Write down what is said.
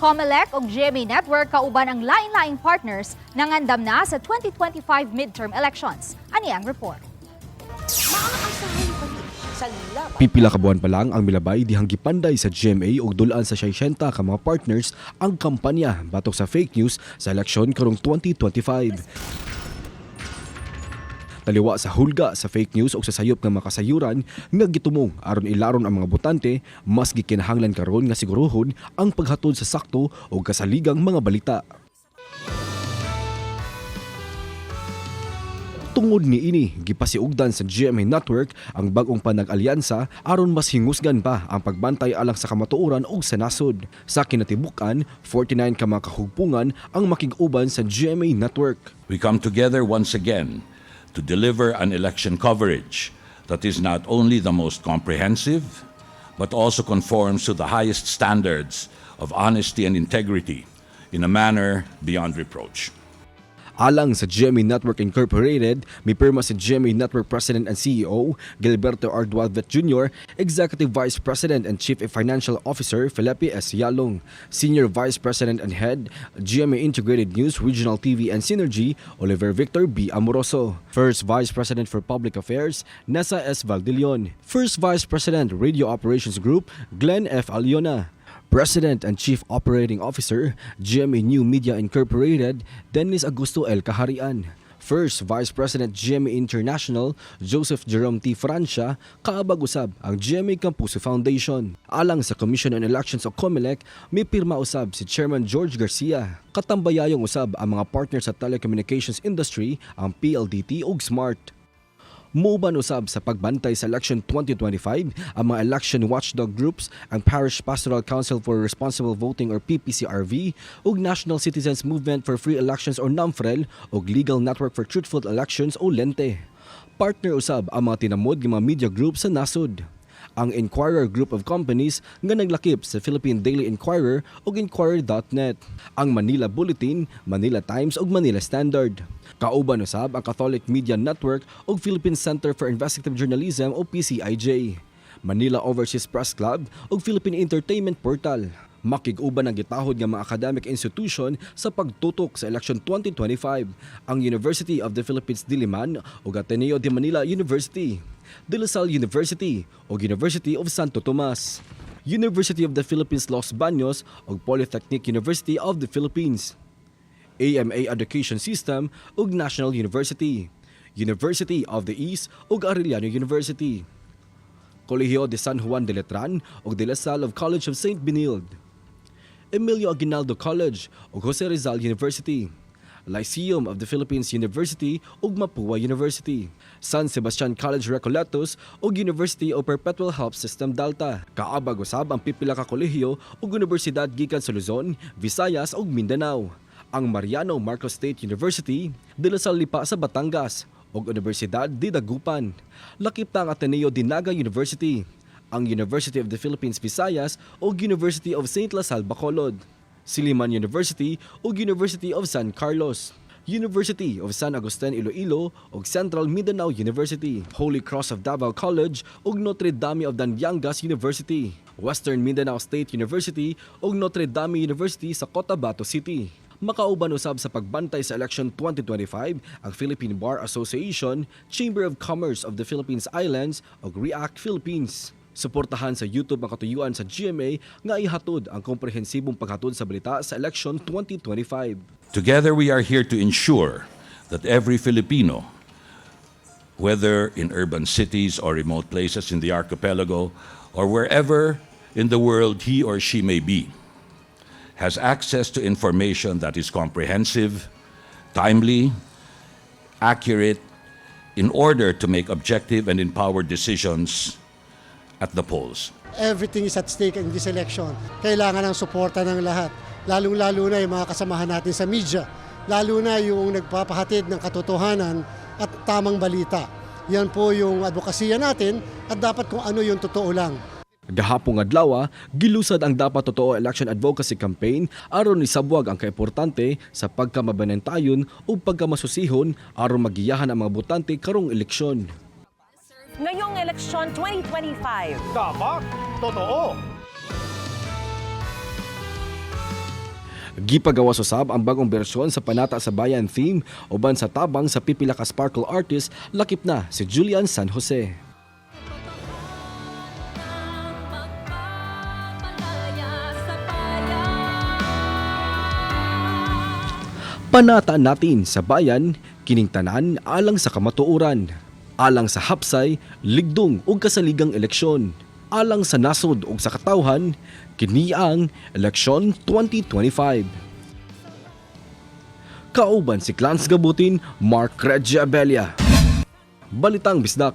COMELEC ug GMA Network kauban ang lain-laing partners nangandam na sa 2025 midterm elections. Ani ang report. Pipila ka buwan pa lang ang milabay dihang gipanday sa GMA ug dulaan sa 60 ka mga partners ang kampanya batok sa fake news sa eleksyon karong 2025. Taliwa sa hulga sa fake news ug sa sayop nga makasayuran nga gitumong aron ilaron ang mga botante, mas gikinahanglan karon nga siguruhon ang paghatod sa sakto ug kasaligang mga balita. Tungod ni ini, gipasiugdan sa GMA Network ang bag-ong panag-alyansa aron mas hingusgan pa ang pagbantay alang sa kamatuoran ug sa nasod. Sa kinatibuk-an, 49 ka mga kahugpungan ang makig-uban sa GMA Network. We come together once again to deliver an election coverage that is not only the most comprehensive, but also conforms to the highest standards of honesty and integrity in a manner beyond reproach. Alang sa GMA Network Incorporated, mipirma si GMA Network President and CEO Gilberto R. Duavit Jr., Executive Vice President and Chief Financial Officer Felipe S. Yalung, Senior Vice President and Head, GMA Integrated News, Regional TV and Synergy, Oliver Victor B. Amoroso, First Vice President for Public Affairs, Nessa S. Valdillon, First Vice President, Radio Operations Group, Glenn F. Aliona, President and Chief Operating Officer, GMA New Media Incorporated, Dennis Augusto L. Kaharian. First Vice President, GMA International, Joseph Jerome T. Francia, kaabag usab ang GMA Kampuso Foundation. Alang sa Commission on Elections o COMELEC, may pirma usab si Chairman George Garcia. Katambayayong usab ang mga partner sa telecommunications industry, ang PLDT ug Smart. Muuban usab sa pagbantay sa election 2025 ang mga election watchdog groups, ang Parish Pastoral Council for Responsible Voting or PPCRV ug National Citizens Movement for Free Elections or NAMFREL ug Legal Network for Truthful Elections o LENTE. Partner usab ang mga tinamod nga mga media group sa nasod. Ang Inquirer Group of Companies nga naglakip sa Philippine Daily Inquirer ug Inquirer.net, ang Manila Bulletin, Manila Times ug Manila Standard. Kauban usab ang Catholic Media Network ug Philippine Center for Investigative Journalism o PCIJ, Manila Overseas Press Club ug Philippine Entertainment Portal. Makig-uban ang gitahod nga mga academic institution sa pagtutok sa election 2025, ang University of the Philippines Diliman ug Ateneo de Manila University, De La Salle University ug University of Santo Tomas, University of the Philippines Los Baños ug Polytechnic University of the Philippines, AMA Education System ug National University, University of the East ug Arellano University, Colegio de San Juan de Letran ug De La Salle of College of St. Benilde, Emilio Aguinaldo College ug Jose Rizal University, Lyceum of the Philippines University ug Mapua University, San Sebastian College Recoletos ug University of Perpetual Help System Delta. Kaabag usab ang pipila ka kolehiyo ug universidad gikan sa Luzon, Visayas ug Mindanao. Ang Mariano Marcos State University, De La Salle Lipa sa Batangas ug Universidad de Dagupan. Lakip ta ang Ateneo de Naga University, ang University of the Philippines Visayas ug University of St. La Salle Bacolod, Silliman University ug University of San Carlos, University of San Agustin Iloilo ug Central Mindanao University, Holy Cross of Davao College ug Notre Dame of Dadiangas University, Western Mindanao State University ug Notre Dame University sa Cotabato City. Makauban usab sa pagbantay sa election 2025 ang Philippine Bar Association, Chamber of Commerce of the Philippines Islands ug REACT Philippines. Suportahan sa YouTube ang katuyuan sa GMA nga ihatod ang komprehensibong paghatod sa balita sa election 2025. Together, we are here to ensure that every Filipino, whether in urban cities or remote places in the archipelago, or wherever in the world he or she may be, has access to information that is comprehensive, timely, accurate, in order to make objective and empowered decisions at the polls. Everything is at stake in this election. Kailangan ng suporta ng lahat. Lalong-lalo na yung mga kasamahan natin sa media. Lalo na yung nagpapahatid ng katotohanan at tamang balita. Yan po yung advokasya natin at dapat kung ano yung totoo lang. Gahapong adlaw, gilusad ang Dapat Totoo Election Advocacy Campaign aron isabwag ang kaimportante sa pagkamabanentayon ug pagkamasusihon aron magiyahan ang mga botante karong eleksyon. Ngayong eleksyon 2025. Dapat totoo. Gipagawas usab ang bagong bersyon sa Panata sa Bayan theme uban sa tabang sa pipila ka sparkle artist, lakip na si Julian San Jose. Panata natin sa bayan, kining tanan alang sa kamatuoran, alang sa hapsay, ligdong ug kasaligang eleksyon, alang sa nasod ug sa katawhan, kini ang Eleksyon 2025. Kauban si Clans Gabutin, Mark Regia Abella. Balitang Bisdak.